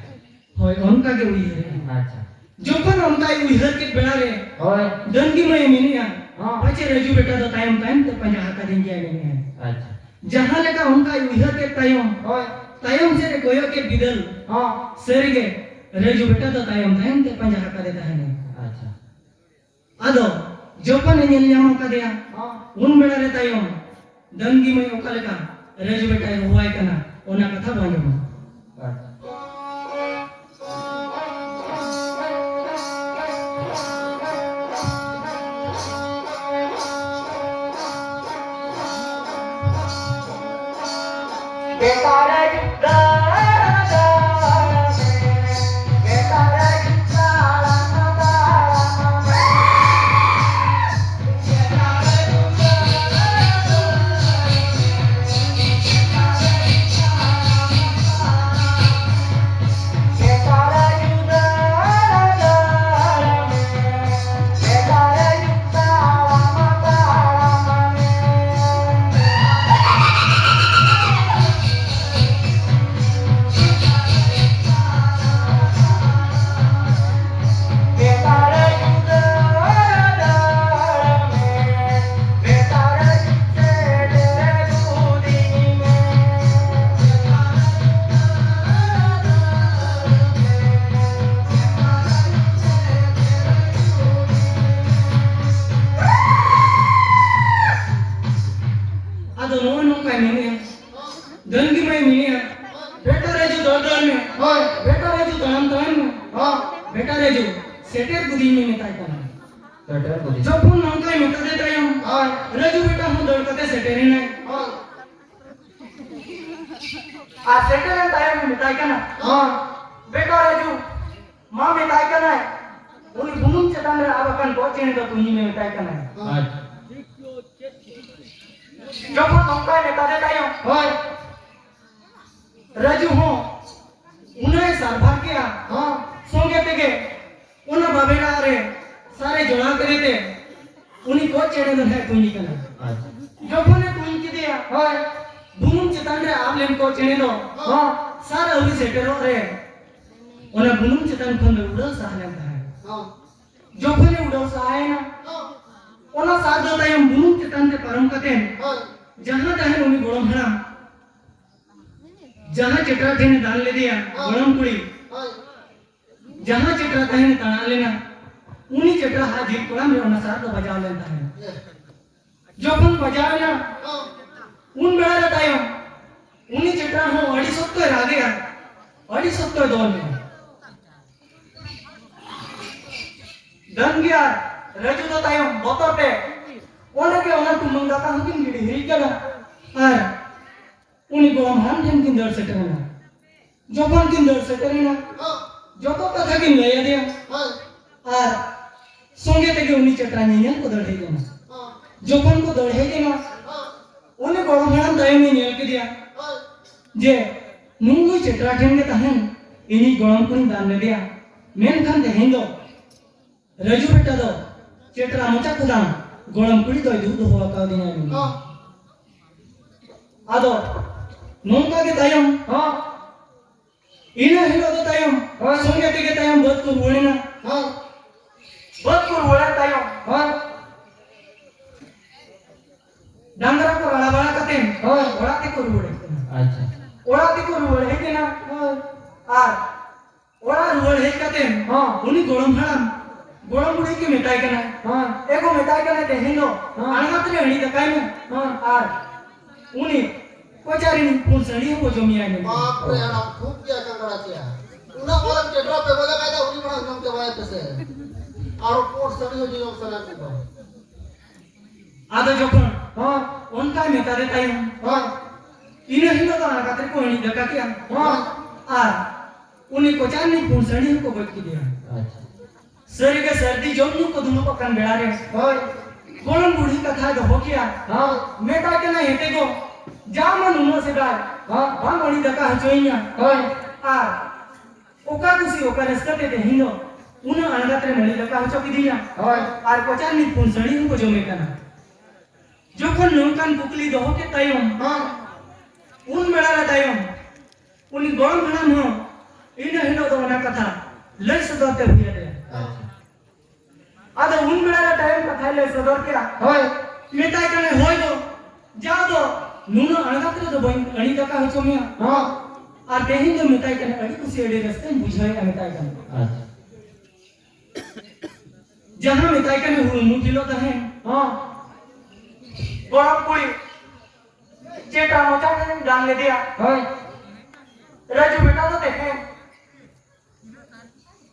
ᱦᱳᱭ, ᱚᱱᱠᱟ ᱜᱮ ᱩᱭᱦᱟᱹᱨ ᱮᱫᱼᱟ᱾ ᱟᱪᱪᱷᱟ᱾ ᱡᱚᱠᱷᱚᱱ ᱚᱱᱠᱟᱭ ᱩᱭᱦᱟᱹᱨ ᱠᱮᱫ ᱵᱮᱲᱟ ᱨᱮ, ᱦᱳᱭ᱾ ᱰᱟᱹᱝᱜᱤ ᱢᱟᱹᱭ ᱢᱮᱱᱮᱜᱼᱟ, ᱦᱚᱸ᱾ ᱯᱟᱪᱮ ᱨᱟᱹᱡᱩ ᱵᱮᱴᱟ ᱫᱚ ᱛᱟᱭᱚᱢ ᱛᱟᱭᱚᱢ ᱛᱮ ᱯᱟᱸᱡᱟ ᱦᱟᱠᱟᱫᱤᱧ ᱜᱮᱭᱟᱭ ᱢᱮᱱᱮᱜᱼᱟ᱾ ᱟᱪᱪᱷᱟ᱾ ᱡᱟᱦᱟᱸ ᱞᱮᱠᱟ ᱚᱱᱠᱟᱭ ᱩᱭᱦᱟᱹᱨ ᱠᱮᱫ ᱛᱟᱭᱚᱢ, ᱦᱳᱭ᱾ ᱛᱟᱭᱚᱢ ᱥᱮᱫ ᱮ ᱠᱚᱭᱚᱜ ᱠᱮᱫ ᱵᱤᱫᱟᱹᱞ, ᱦᱚᱸ᱾ ᱥᱟᱹᱨᱤᱜᱮ ᱨᱟᱹᱡᱩ ᱵᱮᱴᱟ ᱫᱚ ᱛᱟᱭᱚᱢ ᱛᱟᱭᱚᱢ ᱛᱮ ᱯᱟᱸᱡᱟ ᱦᱟᱠᱟᱫᱮ ᱛᱟᱦᱮᱱᱟ᱾ ᱟᱪᱪᱷᱟ᱾ ᱟᱫᱚ ᱡᱚᱠᱷᱚᱱᱮ ᱧᱮᱞ ᱧᱟᱢ ᱟᱠᱟᱫᱮᱭᱟ, ᱦᱚᱸ᱾ ᱩᱱ ᱵᱮᱲᱟ ᱨᱮ ᱛᱟᱭᱚᱢ ᱰᱟᱹᱝᱜᱤ ᱢᱟᱹᱭ ᱚᱠᱟ ᱞᱮᱠᱟ ᱨᱟᱹᱡᱩ ᱵᱮᱴᱟᱭ ᱦᱚᱦᱚᱣᱟᱭ ᱠᱟᱱᱟ, ᱚᱱᱟ ᱠᱟᱛᱷᱟ ᱵᱚᱱ ᱟᱸᱡᱚᱢᱟ᱾ ᱟᱪᱪᱷᱟ᱾ ᱤᱫᱤᱧ ᱢᱮ ᱢᱮᱛᱟᱭ ᱠᱟᱱᱟ᱾ ᱥᱮᱴᱮᱨ ᱠᱚ ᱤᱫᱤ᱾ ᱡᱚᱠᱷᱚᱱ ᱱᱚᱝᱠᱟᱭ ᱢᱮᱛᱟᱫᱮ ᱛᱟᱭᱚᱢ, ᱦᱳᱭ᱾ ᱨᱟᱡᱩ ᱵᱮᱴᱟ ᱦᱚᱸ ᱫᱟᱹᱲ ᱠᱟᱛᱮ ᱥᱮᱴᱮᱨᱮᱱᱟᱭ᱾ ᱦᱳᱭ᱾ ᱟᱨ ᱥᱮᱴᱮᱨᱮᱱ ᱛᱟᱭᱚᱢ ᱮ ᱢᱮᱛᱟᱭ ᱠᱟᱱᱟ, ᱦᱳᱭ᱾ ᱵᱮᱴᱟ ᱨᱟᱡᱩ, ᱢᱟ ᱢᱮᱛᱟᱭ ᱠᱟᱱᱟᱭ, ᱩᱱᱤ ᱵᱩᱱᱩᱢ ᱪᱮᱛᱟᱱ ᱨᱮ ᱟᱵ ᱟᱠᱟᱱ ᱠᱚᱜ ᱪᱮᱬᱮ ᱫᱚ ᱛᱩᱧ ᱢᱮ ᱢᱮᱛᱟᱭ ᱠᱟᱱᱟᱭ᱾ ᱟᱪᱪᱷᱟ᱾ ᱡᱚᱠᱷᱚᱱ ᱱᱚᱝᱠᱟᱭ ᱢᱮᱛᱟᱫᱮ ᱛᱟᱭᱚᱢ, ᱦᱳᱭ᱾ ᱨᱟᱡᱩ ᱦᱚᱸ ᱩᱱᱟᱹᱜ ᱮ ᱥᱟᱨᱵᱷᱟᱨ ᱠᱮᱜᱼᱟ, ᱦᱚᱸ᱾ ᱥᱚᱸᱜᱮ ᱛᱮᱜᱮ ᱚᱱᱟ ᱵᱟᱵᱮᱨᱟᱜ ᱨᱮ ᱥᱟᱨᱮ ᱡᱚᱲᱟᱣ ᱠᱮᱫᱮ ᱛᱮ ᱩᱱᱤ ᱠᱚᱜ ᱪᱮᱬᱮ ᱫᱚ ᱱᱟᱦᱟᱜ ᱛᱩᱧ ᱠᱟᱱᱟ᱾ ᱟᱪᱪᱷᱟ᱾ ᱡᱚᱠᱷᱚᱱᱮ ᱛᱩᱧ ᱠᱮᱫᱮᱭᱟ, ᱦᱳᱭ᱾ ᱵᱩᱱᱩᱢ ᱪᱮᱛᱟᱱ ᱨᱮ ᱟᱵ ᱞᱮᱱ ᱠᱚᱜ ᱪᱮᱬᱮ ᱫᱚ, ᱦᱚᱸ᱾ ᱥᱟᱨ ᱟᱹᱣᱨᱤ ᱥᱮᱴᱮᱨᱚᱜ ᱨᱮ ᱚᱱᱟ ᱵᱩᱱᱩᱢ ᱪᱮᱛᱟᱱ ᱠᱷᱚᱱ ᱫᱚ ᱩᱰᱟᱹᱣ ᱥᱟᱦᱟ ᱞᱮᱱ ᱛᱟᱦᱮᱸᱫ᱾ ᱦᱚᱸ᱾ ᱡᱚᱠᱷᱚᱱᱮ ᱩᱰᱟᱹᱣ ᱥᱟᱦᱟᱭᱮᱱᱟ, ᱦᱚᱸ᱾ ᱚᱱᱟ ᱥᱟᱨ ᱫᱚ ᱛᱟᱭᱚᱢ ᱵᱩᱱᱩᱢ ᱪᱮᱛᱟᱱ ᱛᱮ ᱯᱟᱨᱚᱢ ᱠᱟᱛᱮ, ᱦᱳᱭ᱾ ᱡᱟᱦᱟᱸ ᱛᱟᱦᱮᱸᱱ ᱩᱱᱤ ᱜᱚᱲᱚᱢ ᱦᱟᱲᱟᱢ ᱡᱟᱦᱟᱸ ᱪᱮᱴᱨᱟ ᱴᱷᱮᱱ ᱮ ᱫᱟᱱ ᱞᱮᱫᱮᱭᱟ, ᱦᱳᱭ᱾ ᱜᱚᱲᱚᱢ ᱠᱩᱲᱤ, ᱦᱳᱭ᱾ ᱡᱟᱦᱟᱸ ᱪᱮᱴᱨᱟ ᱴᱷᱮᱱ ᱮ ᱛᱟᱲᱟᱜ ᱞᱮᱱᱟ, ᱩᱱᱤ ᱪᱮᱴᱨᱟ ᱦᱟᱜ ᱡᱤᱞ ᱠᱚᱲᱟᱢ ᱨᱮ ᱚᱱᱟ ᱥᱟᱨ ᱫᱚ ᱵᱟᱡᱟᱣ ᱞᱮᱱ ᱛᱟᱦᱮᱸᱫ᱾ ᱡᱚᱠᱷᱚᱱ ᱵᱟᱡᱟᱣ ᱮᱱᱟ, ᱦᱚᱸ᱾ ᱩᱱ ᱵᱮᱲᱟ ᱨᱮ ᱛᱟᱭᱚᱢ ᱩᱱᱤ ᱪᱮᱴᱨᱟ ᱦᱚᱸ ᱟᱹᱰᱤ ᱥᱚᱠᱛᱚᱭ ᱨᱟᱜᱮᱜᱼᱟ, ᱟᱹᱰᱤ ᱥᱚᱠᱛᱚᱭ ᱫᱚᱱ ᱮᱜᱼᱟ᱾ ᱫᱟᱹᱱ ᱜᱮᱭᱟ ᱨᱟᱡᱩ ᱫᱚ ᱛᱟᱭᱚᱢ ᱵᱚᱛᱚᱨ ᱛᱮ ᱚᱸᱰᱮ ᱜᱮ ᱚᱱᱟ ᱴᱩᱢᱟᱹᱝ ᱫᱟᱠᱟ ᱦᱚᱸᱠᱤᱱ ᱜᱤᱰᱤ ᱦᱤᱨᱤᱡ ᱠᱟᱫᱟ᱾ ᱟᱨ ᱩᱱᱤ ᱜᱚᱲᱚᱢ ᱦᱟᱲᱟᱢ ᱴᱷᱮᱱ ᱠᱤᱱ ᱫᱟᱹᱲ ᱥᱮᱴᱮᱨ ᱮᱱᱟ᱾ ᱡᱚᱠᱷᱚᱱ ᱠᱤᱱ ᱫᱟᱹᱲ ᱥᱮᱴᱮᱨ ᱮᱱᱟ, ᱦᱚᱸ᱾ ᱡᱚᱛᱚ ᱠᱟᱛᱷᱟ ᱠᱤᱱ ᱞᱟᱹᱭ ᱟᱫᱮᱭᱟ᱾ ᱦᱳᱭ᱾ ᱟᱨ ᱥᱚᱸᱜᱮ ᱛᱮᱜᱮ ᱩᱱᱤ ᱪᱮᱴᱨᱟ ᱧᱮᱧᱮᱞ ᱠᱚ ᱫᱟᱹᱲ ᱦᱮᱡ ᱮᱱᱟ᱾ ᱦᱚᱸ᱾ ᱡᱚᱠᱷᱚᱱ ᱠᱚ ᱫᱟᱹᱲ ᱦᱮᱡ ᱮᱱᱟ, ᱦᱚᱸ᱾ ᱩᱱᱤ ᱜᱚᱲᱚᱢ ᱦᱟᱲᱟᱢ ᱛᱟᱭᱚᱢ ᱮ ᱧᱮᱞ ᱠᱮᱫᱮᱭᱟ, ᱦᱳᱭ᱾ ᱡᱮ ᱱᱩᱭ ᱪᱮᱴᱨᱟ ᱴᱷᱮᱱ ᱜᱮ ᱛᱟᱦᱮᱱ ᱤᱧᱤᱡ ᱜᱚᱲᱚᱢ ᱠᱩᱲᱤᱧ ᱫᱟᱱ ᱞᱮᱫᱮᱭᱟ, ᱢᱮᱱᱠᱷᱟᱱ ᱛᱮᱦᱮᱧ ᱫᱚ ᱨᱟᱡᱩ ᱵᱮᱴᱟ ᱫᱚ ᱪᱮᱴᱨᱟ ᱢᱚᱪᱟ ᱠᱷᱚᱫᱟᱢ ᱜᱚᱲᱚᱢ ᱠᱩᱲᱤ ᱫᱚᱭ ᱫᱩᱜ ᱫᱚᱦᱚ ᱟᱠᱟᱣᱫᱤᱧᱟ ᱢᱮᱱᱛᱮ᱾ ᱦᱚᱸ᱾ ᱟᱫᱚ ᱱᱚᱝᱠᱟ ᱜᱮ ᱛᱟᱭᱚᱢ, ᱦᱚᱸ᱾ ᱤᱱᱟᱹ ᱦᱤᱞᱳᱜ ᱫᱚ ᱛᱟᱭᱚᱢ, ᱦᱚᱸ᱾ ᱥᱚᱸᱜᱮ ᱛᱮᱜᱮ ᱛᱟᱭᱚᱢ ᱵᱟᱹᱫᱽ ᱠᱚ ᱨᱩᱣᱟᱹᱲ ᱮᱱᱟ᱾ ᱦᱚᱸ᱾ ᱵᱟᱹᱫᱽ ᱠᱚ ᱨᱩᱣᱟᱹᱲ ᱮᱱ ᱛᱟᱭᱚᱢ, ᱦᱚᱸ᱾ ᱰᱟᱝᱨᱟ ᱠᱚ ᱨᱟᱲᱟ ᱵᱟᱲᱟ ᱠᱟᱛᱮ, ᱦᱳᱭ᱾ ᱚᱲᱟᱜ ᱛᱮᱠᱚ ᱨᱩᱣᱟᱹᱲ ᱦᱮᱡ ᱮᱱᱟ᱾ ᱟᱪᱪᱷᱟ᱾ ᱚᱲᱟᱜ ᱛᱮᱠᱚ ᱨᱩᱣᱟᱹᱲ ᱦᱮᱡ ᱮᱱᱟ᱾ ᱦᱳᱭ᱾ ᱟᱨ ᱚᱲᱟᱜ ᱨᱩᱣᱟᱹᱲ ᱦᱮᱡ ᱠᱟᱛᱮ, ᱦᱚᱸ᱾ ᱩᱱᱤ ᱜᱚᱲᱚᱢ ᱦᱟᱲᱟᱢ, ᱜᱚᱲᱚᱢ ᱵᱩᱲᱦᱤ ᱜᱮ ᱢᱮᱛᱟᱭ ᱠᱟᱱᱟ, ᱦᱚᱸ᱾ ᱮ ᱜᱚ, ᱢᱮᱛᱟᱭ ᱠᱟᱱᱟ, "ᱛᱮᱦᱮᱧ ᱫᱚ ᱦᱚᱸ᱾ ᱟᱲᱟᱜ ᱨᱮ ᱦᱟᱺᱰᱤ ᱫᱟᱠᱟᱭ ᱢᱮ, ᱦᱚᱸ᱾ ᱟᱨ ᱩᱱᱤ ᱠᱚᱪᱟ ᱨᱤᱱᱤᱡ ᱯᱩᱸᱰ ᱥᱟᱺᱰᱤ ᱦᱚᱸ ᱵᱚ ᱡᱚᱢᱮᱭᱟ ᱢᱮᱱᱛᱮ᱾" ᱵᱟᱯ ᱨᱮ, ᱦᱟᱲᱟᱢ ᱠᱷᱩᱵ ᱜᱮ ᱟᱠᱟᱱ ᱠᱟᱱᱟ ᱪᱮᱭᱟ᱾ ᱩᱱᱟᱹᱜ ᱢᱟᱨᱟᱝ ᱪᱮᱴᱨᱟ ᱯᱮ ᱵᱟᱡᱟᱣ ᱠᱟᱭ ᱫᱚ, ᱩᱱᱤ ᱢᱟᱲᱟᱝ ᱡᱚᱢ ᱪᱟᱵᱟᱭ ᱯᱮᱥᱮ᱾ ᱟᱨ ᱯᱚᱨ ᱥᱟᱹᱨᱤ ᱦᱚᱸ ᱡᱚᱡᱚᱢ ᱥᱟᱱᱟ ᱠᱚᱣᱟ᱾ ᱟᱫᱚ ᱡᱚᱠᱷᱚᱱ ᱦᱚᱸ᱾ ᱚᱱᱠᱟ ᱢᱮᱛᱟᱫᱮ ᱛᱟᱭᱚᱢ, ᱦᱚᱸ᱾ ᱤᱱᱟᱹ ᱦᱤᱞᱳᱜ ᱫᱚ ᱟᱬᱜᱟᱛ ᱨᱮᱠᱚ ᱮᱱᱮᱡ ᱫᱟᱠᱟ ᱠᱮᱜᱼᱟ᱾ ᱦᱚᱸ᱾ ᱟᱨ ᱩᱱᱤ ᱠᱚᱪᱟ ᱨᱤᱱᱤᱡ ᱯᱩᱱ ᱥᱟᱹᱲᱤ ᱦᱚᱸᱠᱚ ᱜᱚᱡ ᱠᱮᱫᱮᱭᱟ᱾ ᱟᱪᱪᱷᱟ᱾ ᱥᱟᱹᱨᱤᱜᱮ ᱥᱟᱹᱨᱫᱤ ᱡᱚᱢ ᱧᱩ ᱠᱚ ᱫᱩᱲᱩᱵ ᱟᱠᱟᱱ ᱵᱮᱲᱟ ᱨᱮ ᱦᱳᱭ᱾ ᱜᱚᱲᱚᱢ ᱵᱩᱲᱦᱤ ᱠᱟᱛᱷᱟᱭ ᱫᱚᱦᱚ ᱠᱮᱜᱼᱟ᱾ ᱦᱚᱸ᱾ ᱢᱮᱛᱟᱭ ᱠᱟᱱᱟᱭ, ᱦᱮᱸᱛᱮ ᱜᱚ, ᱡᱟ ᱢᱟ ᱱᱩᱱᱟᱹᱜ ᱥᱮᱫᱟᱭ ᱦᱚᱸ᱾ ᱵᱟᱢ ᱟᱹᱲᱤ ᱫᱟᱠᱟ ᱦᱚᱪᱚᱭᱤᱧᱟ᱾ ᱦᱳᱭ᱾ ᱟᱨ ᱚᱠᱟ ᱠᱩᱥᱤ ᱚᱠᱟ ᱨᱟᱹᱥᱠᱟᱹ ᱛᱮ ᱛᱮᱦᱮᱧ ᱫᱚ ᱩᱱᱟᱹᱜ ᱟᱬᱜᱟᱛ ᱨᱮ ᱢᱟᱹᱲᱤ ᱫᱟᱠᱟ ᱦᱚᱪᱚ ᱠᱤᱫᱤᱧᱟ᱾ ᱦᱳᱭ᱾ ᱟᱨ ᱠᱚᱪᱟ ᱨᱤᱱᱤᱡ ᱯᱩᱱ ᱥᱟᱹᱲᱤ ᱦᱚᱸᱠᱚ ᱡᱚᱢᱮ ᱠᱟᱱᱟ᱾ ᱡᱚᱠᱷᱚᱱ ᱱᱚᱝᱠᱟᱱ ᱠᱩᱠᱞᱤ ᱫᱚᱦᱚ ᱠᱮᱫ ᱛᱟᱭᱚᱢ, ᱦᱚᱸ᱾ ᱩᱱ ᱵᱮᱲᱟ ᱨᱮ ᱛᱟᱭᱚᱢ ᱩᱱᱤ ᱜᱚᱲᱚᱢ ᱦᱟᱲᱟᱢ ᱦᱚᱸ ᱤᱱᱟᱹ ᱦᱤᱞᱳᱜ ᱫᱚ ᱚᱱᱟ ᱠᱟᱛᱷᱟ ᱞᱟᱹᱭ ᱥᱚᱫᱚᱨ ᱛᱮ ᱦᱩᱭ ᱟᱫᱮᱭᱟ᱾ ᱟᱪᱪᱷᱟ᱾ ᱟᱫᱚ ᱩᱱ ᱵᱮᱲᱟ ᱨᱮ ᱛᱟᱭᱚᱢ ᱠᱟᱛᱷᱟᱭ ᱞᱟᱹᱭ ᱥᱚᱫᱚᱨ ᱠᱮᱜᱼᱟ᱾ ᱦᱳᱭ᱾ ᱢᱮᱛᱟᱭ ᱠᱟᱱᱟᱭ, ᱦᱳᱭ ᱫᱚ, ᱡᱟ ᱫᱚ ᱱᱩᱱᱟᱹᱜ ᱟᱬᱜᱟᱛ ᱨᱮᱫᱚ ᱵᱟᱹᱧ ᱟᱹᱲᱤ ᱫᱟᱠᱟ ᱦᱚᱪᱚ ᱢᱮᱭᱟ᱾ ᱦᱚᱸ᱾ ᱟᱨ ᱛᱮᱦᱮᱧ ᱫᱚ ᱢᱮᱛᱟᱭ ᱠᱟᱱᱟ, ᱟᱹᱰᱤ ᱠᱩᱥᱤ ᱟᱹᱰᱤ ᱨᱟᱹᱥᱠᱟᱹᱧ ᱵᱩᱡᱷᱟᱹᱣᱮᱫᱼᱟ ᱢᱮᱛᱟᱭ ᱠᱟᱱᱟ᱾ ᱟᱪᱪᱷᱟ᱾ ᱡᱟᱦᱟᱸ ᱢᱮᱛᱟᱭ ᱠᱟᱱᱟ ᱦᱩᱲᱩ ᱢᱩᱴᱷᱤ ᱞᱚ ᱛᱟᱦᱮᱸᱱ᱾ ᱦᱚᱸ᱾ ᱜᱚᱲᱚᱢ ᱠᱩᱲᱤ ᱪᱮᱴᱟ ᱢᱚᱪᱟ ᱴᱷᱮᱱ ᱜᱟᱱ ᱞᱮᱫᱮᱭᱟ᱾ ᱦᱳᱭ᱾ ᱨᱟᱡᱩ ᱵᱮᱴᱟ ᱫᱚ ᱛᱮᱦᱮᱧ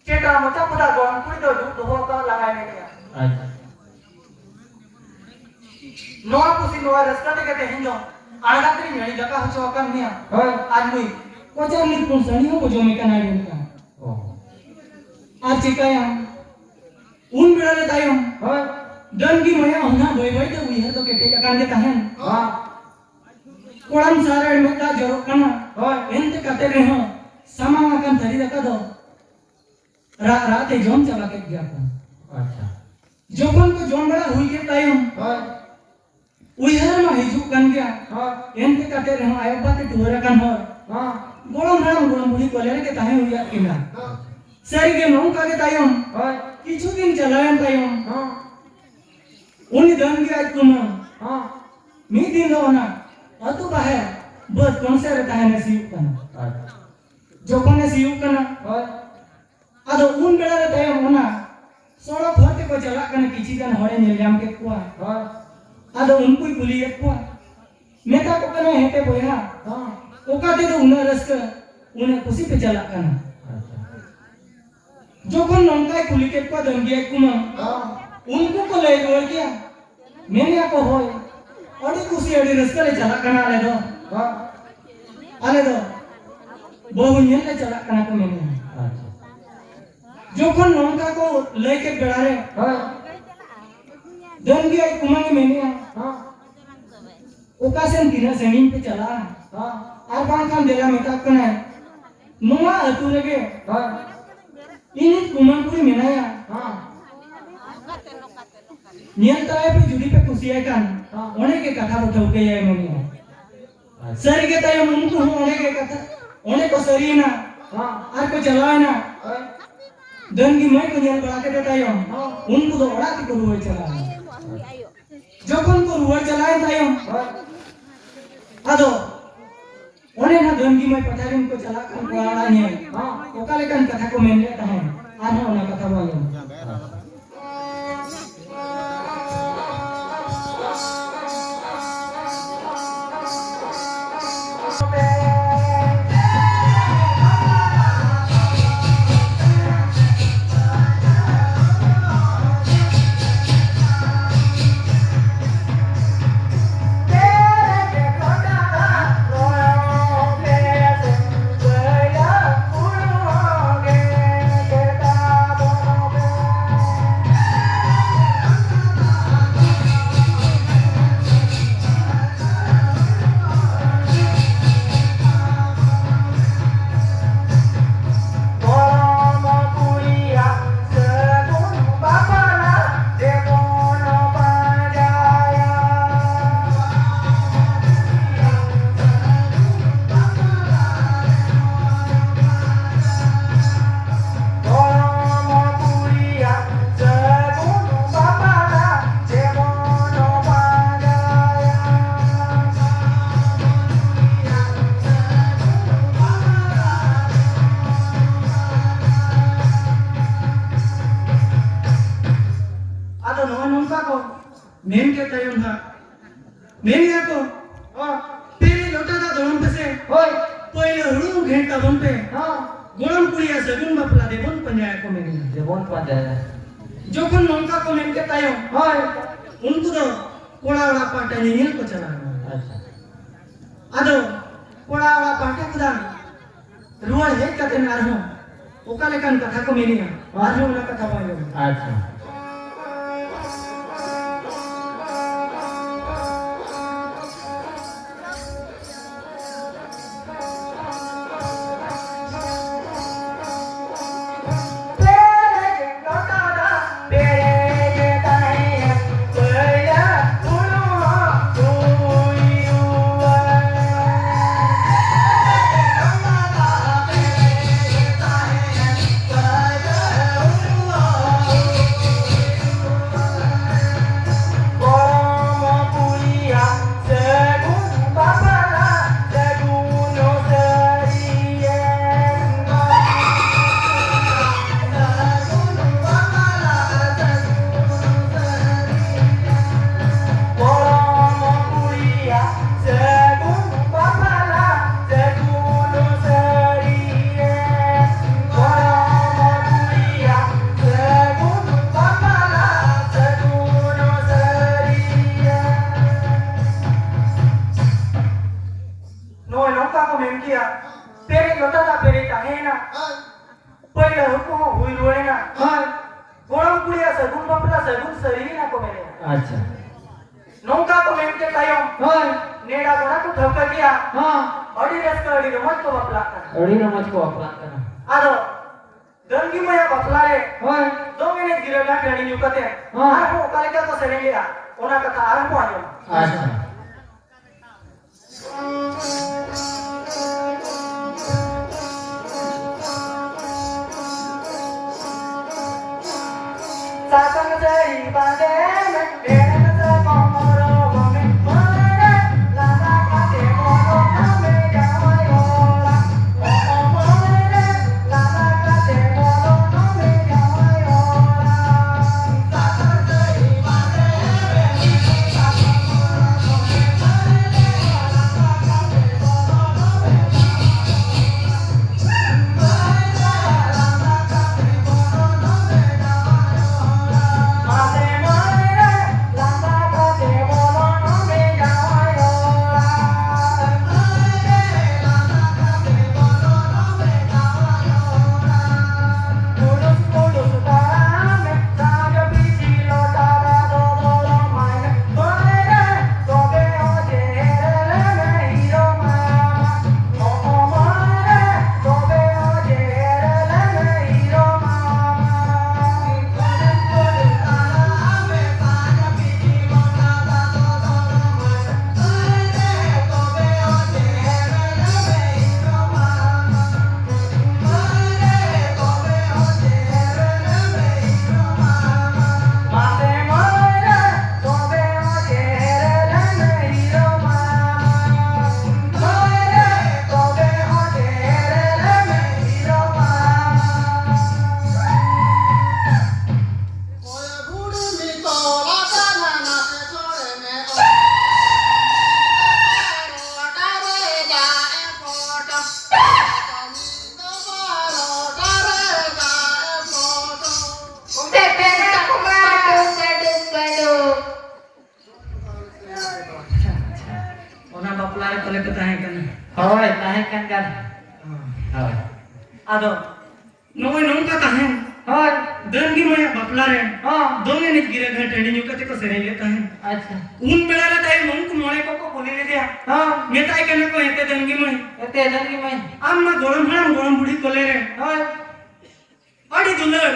ᱪᱮᱴᱟ ᱢᱚᱪᱟ ᱠᱷᱚᱱᱟᱜ ᱜᱚᱲᱚᱢ ᱠᱩᱲᱤ ᱫᱚ ᱫᱩᱜ ᱫᱚᱦᱚ ᱟᱠᱟᱫ ᱞᱟᱸᱜᱟᱭ ᱢᱮᱱᱮᱜᱼᱟ᱾ ᱟᱪᱪᱷᱟ᱾ ᱱᱚᱣᱟ ᱠᱩᱥᱤ ᱱᱚᱣᱟ ᱨᱟᱹᱥᱠᱟᱹ ᱛᱮᱜᱮ ᱛᱮᱦᱮᱧ ᱫᱚ ᱟᱬᱜᱟᱛ ᱨᱤᱧ ᱟᱹᱲᱤ ᱫᱟᱠᱟ ᱦᱚᱪᱚ ᱟᱠᱟᱫ ᱢᱮᱭᱟ᱾ ᱦᱳᱭ᱾ ᱟᱨ ᱱᱩᱭ ᱠᱚᱪᱟ ᱨᱤᱱᱤᱡ ᱯᱩᱱ ᱥᱟᱹᱲᱤ ᱦᱚᱸ ᱠᱚ ᱡᱚᱢᱮ ᱠᱟᱱᱟ ᱢᱮᱱᱮᱜᱼᱟ᱾ ᱚ᱾ ᱟᱨ ᱪᱤᱠᱟᱹᱭᱟᱢ? ᱩᱱ ᱵᱮᱲᱟ ᱨᱮ ᱛᱟᱭᱚᱢ ᱦᱳᱭ᱾ ᱰᱟᱹᱱᱜᱤ ᱢᱟᱭᱟ ᱦᱚᱸ ᱱᱟᱜ ᱵᱟᱹᱭ ᱵᱟᱹᱭ ᱛᱮ ᱩᱭᱦᱟᱹᱨ ᱫᱚ ᱠᱮᱴᱮᱡ ᱟᱠᱟᱱ ᱜᱮ ᱛᱟᱦᱮᱸᱱ᱾ ᱦᱚᱸ᱾ ᱠᱚᱲᱟᱢ ᱥᱟᱨ ᱨᱮ ᱢᱮᱫ ᱫᱟᱜ ᱡᱚᱨᱚᱜ ᱠᱟᱱᱟ᱾ ᱦᱳᱭ᱾ ᱮᱱᱛᱮ ᱠᱟᱛᱮ ᱨᱮᱦᱚᱸ ᱥᱟᱢᱟᱝ ᱟᱠᱟᱱ ᱛᱷᱟᱹᱨᱤ ᱫᱟᱠᱟ ᱫᱚ ᱨᱟᱜ ᱨᱟᱜ ᱛᱮ ᱡᱚᱢ ᱪᱟᱵᱟ ᱠᱮᱫ ᱜᱮᱭᱟ ᱠᱚ᱾ ᱟᱪᱪᱷᱟ᱾ ᱡᱚᱠᱷᱚᱱ ᱠᱚ ᱡᱚᱢ ᱵᱟᱲᱟ ᱦᱩᱭ ᱠᱮᱫ ᱛᱟᱭᱚᱢ, ᱦᱳᱭ᱾ ᱩᱭᱦᱟᱹᱨ ᱢᱟ ᱦᱤᱡᱩᱜ ᱠᱟᱱ ᱜᱮᱭᱟ᱾ ᱦᱳᱭ᱾ ᱮᱱᱛᱮ ᱠᱟᱛᱮ ᱨᱮᱦᱚᱸ ᱟᱭᱳ ᱵᱟᱵᱟ ᱛᱮ ᱴᱩᱣᱟᱹᱨ ᱟᱠᱟᱱ ᱦᱚᱲ, ᱦᱚᱸ᱾ ᱜᱚᱲᱚᱢ ᱦᱟᱲᱟᱢ ᱜᱚᱲᱚᱢ ᱵᱩᱲᱦᱤ ᱠᱚᱞᱮ ᱨᱮᱜᱮ ᱛᱟᱦᱮᱸ ᱦᱩᱭ ᱟᱫ ᱠᱤᱱᱟ᱾ ᱦᱚᱸ᱾ ᱥᱟᱹᱨᱤᱜᱮ ᱱᱚᱝᱠᱟ ᱜᱮ ᱛᱟᱭᱚᱢ, ᱦᱳᱭ᱾ ᱠᱤᱪᱷᱩ ᱫᱤᱱ ᱪᱟᱞᱟᱣᱮᱱ ᱛᱟᱭᱚᱢ, ᱦᱚᱸ᱾ ᱩᱱᱤ ᱫᱟᱹᱱ ᱜᱮ ᱟᱡ ᱠᱩᱢᱟᱹᱝ, ᱦᱚᱸ᱾ ᱢᱤᱫ ᱫᱤᱱ ᱫᱚ ᱚᱱᱟ ᱟᱹᱛᱩ ᱵᱟᱦᱮᱨ ᱵᱟᱹᱫᱽ ᱠᱚᱱ ᱥᱮᱫ ᱨᱮ ᱛᱟᱦᱮᱱᱮ ᱥᱤᱭᱳᱜ ᱠᱟᱱᱟ᱾ ᱟᱪᱪᱷᱟ᱾ ᱡᱚᱠᱷᱚᱱᱮ ᱥᱤᱭᱳᱜ ᱠᱟᱱᱟ, ᱦᱳᱭ᱾ ᱟᱫᱚ ᱩᱱ ᱵᱮᱲᱟ ᱨᱮ ᱛᱟᱭᱚᱢ ᱚᱱᱟ ᱥᱚᱲᱚᱠ ᱦᱚᱨ ᱛᱮᱠᱚ ᱪᱟᱞᱟᱜ ᱠᱟᱱᱟ, ᱠᱤᱪᱷᱤ ᱜᱟᱱ ᱦᱚᱲᱮ ᱧᱮᱞ ᱧᱟᱢ ᱠᱮᱫ ᱠᱚᱣᱟ᱾ ᱦᱳᱭ᱾ ᱟᱫᱚ ᱩᱱᱠᱩᱭ ᱠᱩᱞᱤᱭᱮᱫ ᱠᱚᱣᱟ, ᱢᱮᱛᱟ ᱠᱚ ᱠᱟᱱᱟ, ᱦᱮᱸᱛᱮ ᱵᱚᱭᱦᱟ, ᱦᱚᱸ᱾ ᱚᱠᱟ ᱛᱮᱫᱚ ᱩᱱᱟᱹᱜ ᱨᱟᱹᱥᱠᱟᱹ, ᱩᱱᱟᱹᱜ ᱠᱩᱥᱤ ᱯᱮ ᱪᱟᱞᱟᱜ ᱠᱟᱱᱟ? ᱟᱪᱪᱷᱟ᱾ ᱡᱚᱠᱷᱚᱱ ᱱᱚᱝᱠᱟᱭ ᱠᱩᱞᱤ ᱠᱮᱫ ᱠᱚᱣᱟ ᱫᱟᱹᱱᱜᱤ ᱟᱡ ᱠᱩᱢᱟᱹᱝ, ᱦᱚᱸ᱾ ᱩᱱᱠᱩ ᱠᱚ ᱞᱟᱹᱭ ᱨᱩᱣᱟᱹᱲ ᱠᱮᱭᱟ, ᱢᱮᱱᱮᱜᱼᱟ ᱠᱚ, "ᱦᱳᱭ, ᱟᱹᱰᱤ ᱠᱩᱥᱤ, ᱟᱹᱰᱤ ᱨᱟᱹᱥᱠᱟᱹ ᱞᱮ ᱪᱟᱞᱟᱜ ᱠᱟᱱᱟ ᱟᱞᱮ ᱫᱚ, ᱦᱚᱸ᱾ ᱟᱞᱮ ᱫᱚ ᱵᱟᱹᱦᱩ ᱧᱮᱞ ᱞᱮ ᱪᱟᱞᱟᱜ ᱠᱟᱱᱟ," ᱠᱚ ᱢᱮᱱᱮᱜᱼᱟ᱾ ᱟᱪᱪᱷᱟ᱾ ᱡᱚᱠᱷᱚᱱ ᱱᱚᱝᱠᱟ ᱠᱚ ᱞᱟᱹᱭ ᱠᱮᱫ ᱵᱮᱲᱟ ᱨᱮ, ᱦᱚᱸ᱾ ᱫᱟᱹᱱᱜᱤ ᱟᱡ ᱠᱩᱢᱟᱹᱝ ᱮ ᱢᱮᱱᱮᱜᱼᱟ, ᱦᱚᱸ᱾ "ᱚᱠᱟ ᱥᱮᱱ ᱛᱤᱱᱟᱹᱜ ᱥᱟᱺᱜᱤᱧ ᱯᱮ ᱪᱟᱞᱟᱜᱼᱟ?" ᱦᱚᱸ᱾ ᱟᱨ ᱵᱟᱝᱠᱷᱟᱱ ᱫᱮᱞᱟ ᱢᱮᱛᱟᱜ ᱠᱟᱱᱟᱭ, "ᱱᱚᱣᱟ ᱟᱹᱛᱩ ᱨᱮᱜᱮ ᱦᱚᱸ᱾ ᱤᱧᱤᱡ ᱠᱩᱢᱟᱹᱝ ᱠᱩᱲᱤ ᱢᱮᱱᱟᱭᱟ, ᱦᱚᱸ᱾ ᱧᱮᱞ ᱛᱟᱨᱟᱭ ᱯᱮ, ᱡᱩᱫᱤ ᱯᱮ ᱠᱩᱥᱤᱭᱟᱭ ᱠᱷᱟᱱ ᱦᱚᱸ᱾ ᱚᱸᱰᱮ ᱜᱮ ᱠᱟᱛᱷᱟ ᱵᱚ ᱴᱷᱟᱹᱣᱠᱟᱹᱭᱟ," ᱢᱮᱱᱮᱜᱼᱟ᱾ ᱟᱪᱪᱷᱟ᱾ ᱥᱟᱹᱨᱤ ᱜᱮ ᱛᱟᱭᱚᱢ ᱩᱱᱠᱩ ᱦᱚᱸ ᱚᱸᱰᱮ ᱜᱮ ᱠᱟᱛᱷᱟ, ᱚᱸᱰᱮ ᱠᱚ ᱥᱟᱹᱨᱤᱭᱮᱱᱟ ᱦᱚᱸ᱾ ᱟᱨ ᱠᱚ ᱪᱟᱞᱟᱣᱮᱱᱟ᱾ ᱦᱚᱸ᱾ ᱫᱟᱹᱱᱜᱤ ᱢᱟᱹᱭ ᱠᱚ ᱧᱮᱞ ᱵᱟᱲᱟ ᱠᱮᱫᱮ ᱛᱟᱭᱚᱢ ᱦᱚᱸ᱾ ᱩᱱᱠᱩ ᱫᱚ ᱚᱲᱟᱜ ᱛᱮᱠᱚ ᱨᱩᱣᱟᱹᱲ ᱪᱟᱞᱟᱣᱮᱱᱟ᱾ ᱡᱚᱠᱷᱚᱱ ᱠᱚ ᱨᱩᱣᱟᱹᱲ ᱪᱟᱞᱟᱣᱮᱱ ᱛᱟᱭᱚᱢ, ᱦᱚᱸ᱾ ᱟᱫᱚ ᱚᱱᱮ ᱱᱟ ᱫᱟᱹᱱᱜᱤ ᱢᱟᱹᱭ ᱯᱟᱴᱷᱟ ᱨᱮᱱ ᱠᱚ ᱪᱟᱞᱟᱜ ᱠᱟᱱ ᱠᱚᱲᱟ ᱚᱲᱟᱜ ᱧᱮᱞ, ᱦᱚᱸ᱾ ᱚᱠᱟ ᱞᱮᱠᱟᱱ ᱠᱟᱛᱷᱟ ᱠᱚ ᱢᱮᱱ ᱞᱮᱫ ᱛᱟᱦᱮᱸᱫ, ᱟᱨᱦᱚᱸ ᱚᱱᱟ ᱠᱟᱛᱷᱟ ᱵᱚᱱ ᱟᱸᱡᱚᱢᱟ᱾ ᱟᱫᱚ ᱱᱚᱜᱼᱚᱭ ᱱᱚᱝᱠᱟ ᱠᱚ ᱢᱮᱱ ᱠᱮᱫ ᱛᱟᱭᱚᱢ ᱦᱟᱸᱜ, ᱢᱮᱱᱮᱜᱼᱟ ᱠᱚ, ᱦᱚᱸ᱾ ᱯᱮ ᱞᱚᱴᱟ ᱫᱟᱜ ᱫᱚᱲᱚᱢ ᱯᱮᱥᱮ᱾ ᱦᱳᱭ᱾ ᱯᱟᱹᱭᱞᱟᱹ ᱦᱩᱲᱩ ᱜᱷᱮᱸᱴ ᱛᱟᱵᱚᱱ ᱯᱮ᱾ ᱦᱚᱸ᱾ ᱜᱚᱲᱚᱢ ᱠᱩᱲᱤᱭᱟᱜ ᱥᱟᱹᱜᱩᱱ ᱵᱟᱯᱞᱟ ᱫᱮᱵᱚᱱ ᱯᱟᱸᱡᱟᱭᱟᱠᱚ ᱢᱮᱱᱟ᱾ ᱡᱮᱢᱚᱱ ᱯᱟᱸᱡᱟᱭᱟ᱾ ᱡᱚᱠᱷᱚᱱ ᱱᱚᱝᱠᱟ ᱠᱚ ᱢᱮᱱ ᱠᱮᱫ ᱛᱟᱭᱚᱢ, ᱦᱳᱭ᱾ ᱩᱱᱠᱩ ᱫᱚ ᱠᱚᱲᱟ ᱚᱲᱟᱜ ᱯᱟᱦᱴᱟ ᱧᱮᱧᱮᱞ ᱠᱚ ᱪᱟᱞᱟᱣ ᱮᱱᱟ᱾ ᱟᱪᱪᱷᱟ᱾ ᱟᱫᱚ ᱠᱚᱲᱟ ᱚᱲᱟᱜ ᱯᱟᱦᱴᱟ ᱠᱷᱚᱱᱟᱜ ᱨᱩᱣᱟᱹᱲ ᱦᱮᱡ ᱠᱟᱛᱮ ᱟᱨᱦᱚᱸ ᱚᱠᱟ ᱞᱮᱠᱟᱱ ᱠᱟᱛᱷᱟ ᱠᱚ ᱢᱮᱱᱮᱜᱼᱟ, ᱟᱨᱦᱚᱸ ᱚᱱᱟ ᱠᱟᱛᱷᱟ ᱵᱚᱱ ᱟᱸᱡᱚᱢᱟ᱾ ᱟᱪᱪᱷᱟ᱾ ᱥᱟᱹᱜᱩᱱ ᱵᱟᱯᱞᱟ, ᱥᱟᱹᱜᱩᱱ ᱥᱟᱹᱨᱤᱭᱮᱱ᱾ ᱥᱟᱹᱜᱩᱱ ᱵᱟᱯᱞᱟ, ᱥᱟᱹᱜᱩᱱ ᱥᱟᱹᱨᱤᱭᱮᱱ᱾ ᱜᱚᱲᱚᱢ ᱠᱩᱲᱤᱭᱟᱜ ᱥᱟᱹᱜᱩᱱ ᱵᱟᱯᱞᱟ, ᱥᱟᱹᱜᱩᱱ ᱥᱟᱹᱨᱤᱭᱮᱱ᱾ ᱜᱚᱲᱚᱢ ᱠᱩᱲᱤᱭᱟᱜ ᱥᱟᱹᱜᱩᱱ ᱵᱟᱯᱞᱟ, ᱥᱟᱹᱜᱩᱱ ᱥᱟᱹᱨᱤᱭᱮᱱ᱾ ᱱᱚᱜᱼᱚᱭ ᱱᱚᱝᱠᱟ ᱠᱚ ᱢᱮᱱ ᱠᱮᱭᱟ, ᱯᱮᱨᱮᱡ ᱞᱚᱴᱟ ᱫᱟᱜ ᱯᱮᱨᱮᱡ ᱛᱟᱦᱮᱸᱭᱮᱱᱟ᱾ ᱯᱟᱹᱭᱞᱟᱹ ᱦᱚᱸᱠᱚ ᱦᱚᱸ ᱦᱩᱭ ᱨᱩᱣᱟᱹᱲᱮᱱᱟ᱾ ᱦᱳᱭ᱾ ᱜᱚᱲᱚᱢ ᱠᱩᱲᱤᱭᱟᱜ ᱥᱟᱹᱜᱩᱱ ᱵᱟᱯᱞᱟ ᱥᱟᱹᱜᱩᱱ ᱥᱟᱹᱨᱤᱭᱮᱱᱟ ᱠᱚ ᱢᱮᱱᱮᱫᱼᱟ᱾ ᱟᱪᱪᱷᱟ᱾ ᱱᱚᱝᱠᱟ ᱠᱚ ᱢᱮᱱ ᱠᱮᱫ ᱛᱟᱭᱚᱢ, ᱦᱳᱭ᱾ ᱱᱮᱰᱟ ᱜᱚᱲᱟ ᱠᱚ ᱴᱷᱟᱹᱣᱠᱟᱹ ᱠᱮᱜᱼᱟ᱾ ᱦᱚᱸ᱾ ᱟᱹᱰᱤ ᱨᱟᱹᱥᱠᱟᱹ, ᱟᱹᱰᱤ ᱨᱚᱢᱚᱡᱽ ᱠᱚ ᱵᱟᱯᱞᱟᱜ ᱠᱟᱱᱟ᱾ ᱟᱹᱰᱤ ᱨᱚᱢᱚᱡᱽ ᱠᱚ ᱵᱟᱯᱞᱟᱜ ᱠᱟᱱᱟ᱾ ᱟᱫᱚ ᱫᱟᱹᱝᱜᱤ ᱢᱟᱹᱭᱟᱜ ᱵᱟᱯᱞᱟ ᱨᱮ, ᱦᱳᱭ᱾ ᱫᱚᱝ ᱮᱱᱮᱡ ᱜᱤᱨᱟᱹ ᱜᱟᱱ ᱴᱟᱺᱰᱤ ᱧᱩ ᱠᱟᱛᱮ, ᱦᱚᱸ᱾ ᱟᱨᱦᱚᱸ ᱚᱠᱟ ᱞᱮᱠᱟ ᱠᱚ ᱥᱮᱨᱮᱧ ᱞᱮᱜᱼᱟ, ᱚᱱᱟ ᱠᱟᱛᱷᱟ ᱟᱨᱦᱚᱸ ᱵᱚᱱ ᱟᱸᱡᱚᱢᱟ᱾ ᱟᱪᱪᱷᱟ᱾ ᱥᱟᱥᱟᱝ ᱥᱟᱹᱲᱤ ᱵᱟᱸᱫᱮ ᱢᱮ, ᱦᱮᱲᱮᱢ ᱥᱟᱠᱚᱢ ᱦᱚᱨᱚᱜ ᱢᱮ, ᱢᱟᱹᱭ ᱨᱮ ᱞᱟᱸᱫᱟ ᱠᱟᱛᱮ ᱵᱚᱞᱚᱱ ᱢᱮ ᱡᱟᱶᱟᱭ ᱚᱲᱟᱜ᱾ ᱚ ᱢᱟᱹᱭ ᱨᱮ ᱞᱟᱸᱫᱟ ᱠᱟᱛᱮ ᱵᱚᱞᱚᱱ ᱢᱮ ᱡᱟᱶᱟᱭ ᱚᱲᱟᱜ᱾ ᱥᱟᱥᱟᱝ ᱥᱟᱹᱲᱤ ᱵᱟᱸᱫᱮ ᱢᱮ, ᱦᱮᱲᱮᱢ ᱥᱟᱠᱚᱢ ᱦᱚᱨᱚᱜ ᱢᱮ, ᱢᱟᱹᱭ ᱨᱮ ᱞᱟᱸᱫᱟ ᱠᱟᱛᱮ ᱵᱚᱞᱚᱱ ᱢᱮ ᱡᱟᱶᱟᱭ ᱚᱲᱟᱜ᱾ ᱦᱳᱭ᱾ ᱟᱫᱚ ᱱᱚᱜᱼᱚᱭ ᱱᱚᱝᱠᱟ ᱛᱟᱦᱮᱸᱱ᱾ ᱦᱳᱭ᱾ ᱫᱟᱹᱱᱜᱤ ᱢᱟᱹᱭᱟᱜ ᱵᱟᱯᱞᱟ ᱨᱮ ᱦᱚᱸ᱾ ᱫᱚᱝ ᱮᱱᱮᱡ ᱜᱤᱨᱟᱹ ᱜᱷᱟᱹᱴ ᱦᱟᱺᱰᱤ ᱧᱩ ᱠᱟᱛᱮ ᱠᱚ ᱥᱮᱨᱮᱧ ᱞᱮᱫ ᱛᱟᱦᱮᱸᱱ᱾ ᱟᱪᱪᱷᱟ᱾ ᱩᱱ ᱵᱮᱲᱟ ᱨᱮ ᱛᱟᱭᱚᱢ ᱩᱱᱠᱩ ᱢᱚᱬᱮ ᱠᱚᱠᱚ ᱠᱩᱞᱤ ᱞᱮᱫᱮᱭᱟ᱾ ᱦᱚᱸ᱾ ᱢᱮᱛᱟᱭ ᱠᱟᱱᱟ ᱠᱚ, "ᱮᱛᱮ ᱫᱟᱹᱱᱜᱤ ᱢᱟᱹᱭ, ᱮᱛᱮ ᱫᱟᱹᱱᱜᱤ ᱢᱟᱹᱭ, ᱟᱢ ᱢᱟ ᱜᱚᱲᱚᱢ ᱦᱟᱲᱟᱢ ᱜᱚᱲᱚᱢ ᱵᱩᱲᱦᱤ ᱠᱚᱞᱮ ᱨᱮ ᱦᱳᱭ᱾ ᱟᱹᱰᱤ ᱫᱩᱞᱟᱹᱲ,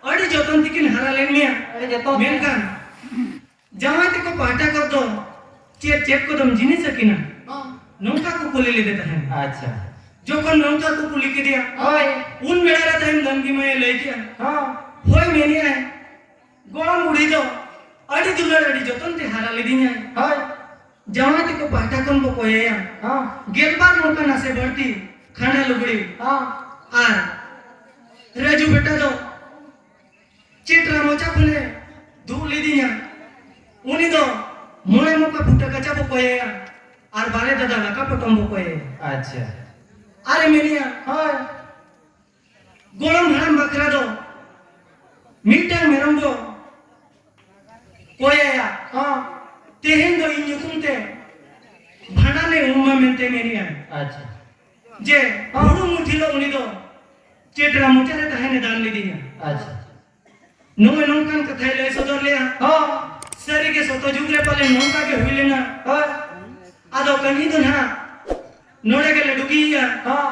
ᱟᱹᱰᱤ ᱡᱚᱛᱚᱱ ᱛᱮᱠᱤᱱ ᱦᱟᱨᱟ ᱞᱮᱫ ᱢᱮᱭᱟ᱾ ᱟᱹᱰᱤ ᱡᱚᱛᱚᱱ᱾ ᱢᱮᱱᱠᱷᱟᱱ ᱡᱟᱶᱟᱭ ᱛᱟᱠᱚ ᱯᱟᱦᱴᱟ ᱠᱚ ᱫᱚ ᱪᱮᱫ ᱪᱮᱫ ᱠᱚᱫᱚᱢ ᱡᱤᱱᱤᱥ ᱟᱹᱠᱤᱱᱟ?" ᱦᱚᱸ᱾ ᱱᱚᱝᱠᱟ ᱠᱚ ᱠᱩᱞᱤ ᱞᱮᱫᱮ ᱛᱟᱦᱮᱸᱱ᱾ ᱟᱪᱪᱷᱟ᱾ ᱡᱚᱠᱷᱚᱱ ᱱᱚᱝᱠᱟ ᱠᱚ ᱠᱩᱞᱤ ᱠᱮᱫᱮᱭᱟ, ᱦᱳᱭ᱾ ᱩᱱ ᱵᱮᱲᱟ ᱨᱮ ᱛᱟᱭᱚᱢ ᱫᱟᱹᱱᱜᱤ ᱢᱟᱹᱭᱮ ᱞᱟᱹᱭ ᱠᱮᱜᱼᱟ, ᱦᱚᱸ᱾ ᱦᱳᱭ, ᱢᱮᱱᱮᱜᱼᱟᱭ, ᱜᱚᱲᱚᱢ ᱵᱩᱲᱦᱤ ᱫᱚ ᱟᱹᱰᱤ ᱫᱩᱞᱟᱹᱲ, ᱟᱹᱰᱤ ᱡᱚᱛᱚᱱ ᱛᱮ ᱦᱟᱨᱟ ᱞᱤᱫᱤᱧᱟᱭ᱾ ᱦᱳᱭ᱾ ᱡᱟᱶᱟᱭ ᱛᱟᱠᱚ ᱯᱟᱦᱴᱟ ᱠᱷᱚᱱ ᱵᱚ ᱠᱚᱭᱮᱭᱟ᱾ ᱦᱚᱸ᱾ ᱜᱮᱞᱵᱟᱨ ᱢᱚᱱᱠᱟ ᱱᱟᱥᱮ ᱵᱟᱹᱲᱛᱤ ᱠᱷᱟᱸᱰᱟ ᱞᱩᱜᱽᱲᱤ᱾ ᱦᱚᱸ᱾ ᱟᱨ ᱨᱟᱡᱩ ᱵᱮᱴᱟ ᱫᱚ ᱪᱮᱴᱨᱟ ᱢᱚᱪᱟ ᱠᱷᱚᱱᱮ ᱫᱩᱜ ᱞᱤᱫᱤᱧᱟ᱾ ᱩᱱᱤ ᱫᱚ ᱢᱚᱬᱮ ᱢᱚᱠᱟ ᱯᱷᱩᱴᱟᱹ ᱠᱟᱪᱟ ᱵᱚ ᱠᱚᱭᱮᱭᱟ ᱟᱨ ᱵᱟᱞᱮ ᱫᱟᱫᱟ ᱫᱟᱠᱟ ᱯᱚᱴᱚᱢ ᱵᱚ ᱠᱚᱭᱮᱭᱟ᱾ ᱟᱪᱪᱷᱟ᱾ ᱟᱨᱮ ᱢᱮᱱᱮᱜᱼᱟ, ᱦᱳᱭ᱾ ᱜᱚᱲᱚᱢ ᱦᱟᱲᱟᱢ ᱵᱟᱠᱷᱨᱟ ᱫᱚ ᱢᱤᱫᱴᱟᱝ ᱢᱮᱨᱚᱢ ᱵᱚ ᱠᱚᱭᱮᱭᱟ᱾ ᱦᱚᱸ᱾ ᱛᱮᱦᱮᱧ ᱫᱚ ᱤᱧ ᱧᱩᱛᱩᱢ ᱛᱮ ᱵᱷᱟᱸᱰᱟᱱᱮ ᱩᱢᱟ ᱢᱮᱱᱛᱮ ᱢᱮᱱᱮᱜᱼᱟ᱾ ᱟᱪᱪᱷᱟ᱾ ᱡᱮ ᱦᱩᱲᱩ ᱢᱩᱴᱷᱤ ᱫᱚ ᱩᱱᱤ ᱫᱚ ᱪᱮᱴᱨᱟ ᱢᱚᱪᱟ ᱨᱮ ᱛᱟᱦᱮᱱᱮ ᱫᱟᱱ ᱞᱤᱫᱤᱧᱟ᱾ ᱟᱪᱪᱷᱟ᱾ ᱱᱚᱜᱼᱚᱭ ᱱᱚᱝᱠᱟᱱ ᱠᱟᱛᱷᱟᱭ ᱞᱟᱹᱭ ᱥᱚᱫᱚᱨ ᱞᱮᱜᱼᱟ᱾ ᱦᱚᱸ᱾ ᱥᱟᱹᱨᱤᱜᱮ ᱥᱚᱛᱚ ᱡᱩᱜᱽ ᱨᱮ ᱯᱟᱞᱮ ᱱᱚᱝᱠᱟ ᱜᱮ ᱦᱩᱭ ᱞᱮᱱᱟ᱾ ᱦᱳᱭ᱾ ᱟᱫᱚ ᱠᱟᱹᱦᱱᱤ ᱫᱚ ᱱᱟᱦᱟᱜ ᱱᱚᱰᱮ ᱜᱮᱞᱮ ᱰᱩᱜᱤᱭᱮᱜᱼᱟ᱾ ᱦᱚᱸ᱾